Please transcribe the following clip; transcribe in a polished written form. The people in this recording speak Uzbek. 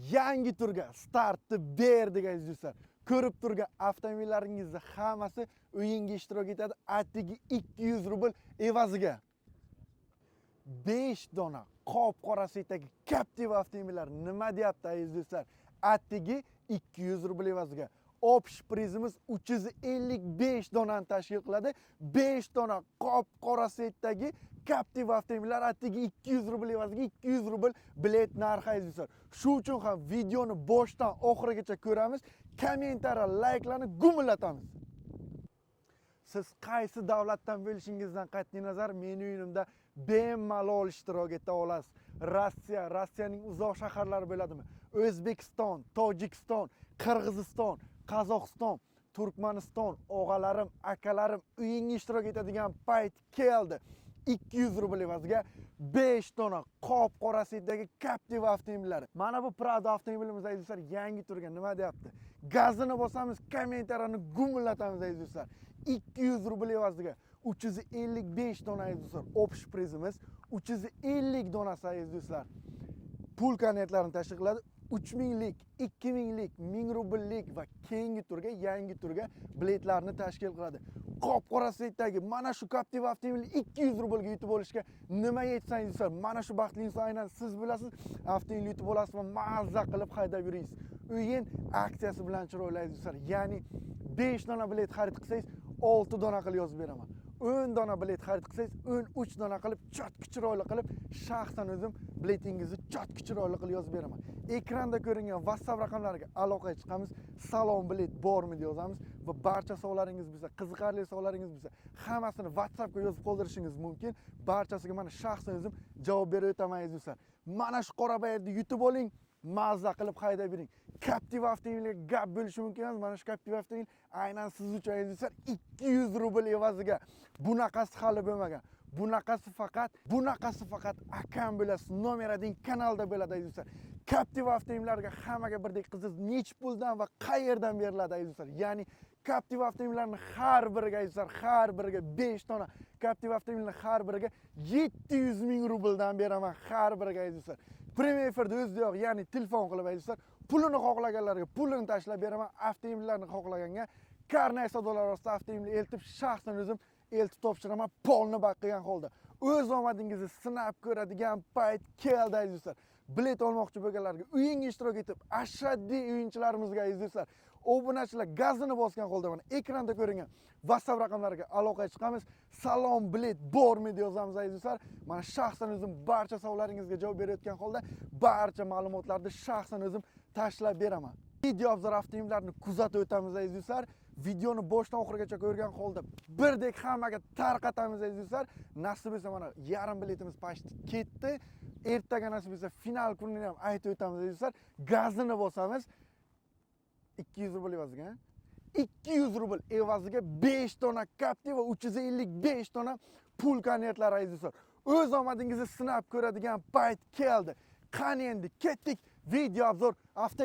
Yangi turga startni berdik, aziz do'stlar. Ko'rib turgan avtomobillaringizni hammasi o'yinga ishtirok etadi atigi 200 rubl evaziga. 5 dona qop qora цвет dagi Captiva avtomobillar nima deyapti, aziz do'stlar? Atigi 200 rubl evaziga. Общий prizimiz 355 donani tashkil qiladi. 5 dona qop qora цвет dagi Captiva avtomobillar atigi 200 rubl evaziga, 200 rubl bilet narxi, aziz do'stlar. Shu uchun ham videoni boshdan oxirigacha ko'ramiz, kommentariy, layklarni gumillatamiz. Siz qaysi davlatdan bo'lishingizdan qat'iy nazar meni o'yinimda bemalol ishtirok eta olasiz. Rossiya, Rossiyaning uzoq shaharlari bo'ladimi? O'zbekiston, Tojikiston, Qirg'iziston, Qozog'iston, Turkmaniston og'alarim, akalarim, o'yinga ishtirok etadigan payt keldi. 200 rubl evaziga 5 dona qop qora цвет dagi Captiva avtomobillari. Mana bu Prado avtomobilimiz, aziz do'stlar, yangi turgan nima deyapti? Gazini bosamiz, kommentariyani gumillatamiz, aziz do'stlar. 200 rubl evaziga 355 dona, aziz do'stlar. Общий prizimiz 350 donasi, aziz do'stlar. Pul konvertlarini tashkil qiladi. 3000lik, 2000lik, 1000 rubllik va keyingi turga, yangi turga biletlarni tashkil qiladi. Qop qora цвет dagi mana shu Captiva avtomobilni 200 rublga yutib olishga nima yetsangiz, do'stlar, mana shu baxtli inson aynan siz bo'lasiz. Avtomobilni yutib olasiz va mazza qilib haydab yurasiz. O'yin aksiyasi bilan chiroyli, aziz do'stlar. Ya'ni 5 dona bilet xarid qilsangiz, 6 dona qilib yozib beraman. 10 dona bilet xarid qilsangiz, 13 dona qilib, чётко chiroyli qilib, shaxsan o'zim biletingizni чётко chiroyli qilib yozib beraman. Ekranda ko'ringan WhatsApp raqamlariga aloqaga chiqamiz. "Salom, bilet bormi?" deb yozamiz va barcha savollaringiz bo'lsa, qiziqarli savollaringiz bo'lsa, hammasini WhatsAppga yozib qoldirishingiz mumkin. Barchasiga mana shaxsan o'zim javob berib o'taman, aziz do'stlar. Mana shu qora bayirni yutib oling, mazza qilib haydab yuring. Captiva avtomobiliga gap bo'lishi mumkin emas. Mana shu Captiva avtomobil aynan siz uchun, aziz do'stlar, 200 rubl evaziga. Bunaqasi hali bo'lmagan. Bunaqasi faqat akam bo'lasiz, номер 1 kanalda bo'ladi, aziz do'stlar. Captiva avtomobillarga hammaga birdek qiziq, nechi puldan va qayerdan beriladi, aziz do'stlar. Ya'ni Captiva avtomobillarini har biriga, aziz do'stlar, har biriga 5 dona Captiva avtomobilini har biriga 700 ming rubldan beraman har biriga, aziz do'stlar. Прямой efirda o'ziyoq, ya'ni telefon qilib, aziz do'stlar, pulini xohlaganlarga pulini tashlab beraman, avtomobillarni xohlaganga karnay savdolar orasida avtomobilni eltib, shaxsan o'zim eltib topshiraman, полный bak qilgan holda. O'z omadingizni sinab ko'radigan payt keldi, aziz do'stlar. Bilet olmoqchi bo'lganlarga, o'yinga ishtirok etib, ashaddiy o'yinchilarimizga, aziz do'stlar, obunachilar gazini bosgan holda mana ekranda ko'ringan WhatsApp raqamlariga aloqaga chiqamiz. "Salom, bilet bormi?" deb yozamiz, aziz do'stlar. Mana shaxsan o'zim barcha savollaringizga javob berayotgan holda barcha ma'lumotlarni shaxsan o'zim tashlab beraman. Video обзор avtomobillarni kuzatib o'tamiz, aziz do'stlar. Videoni boshdan oxirigacha ko'rgan holda birdek hammaga tarqatamiz, aziz do'stlar. Nasib bo'lsa, mana yarim biletimiz почти ketdi. Ertaga nasib bo'lsa, final kunini ham aytib o'tamiz, aziz do'stlar. Gazini bosamiz. 200 rubl evaziga, 200 rubl evaziga 5 dona Captiva, 355 dona pul konvertlari, aziz do'stlar. O'z omadingizni sinab ko'radigan payt keldi. Qani endi ketdik. Video обзор avto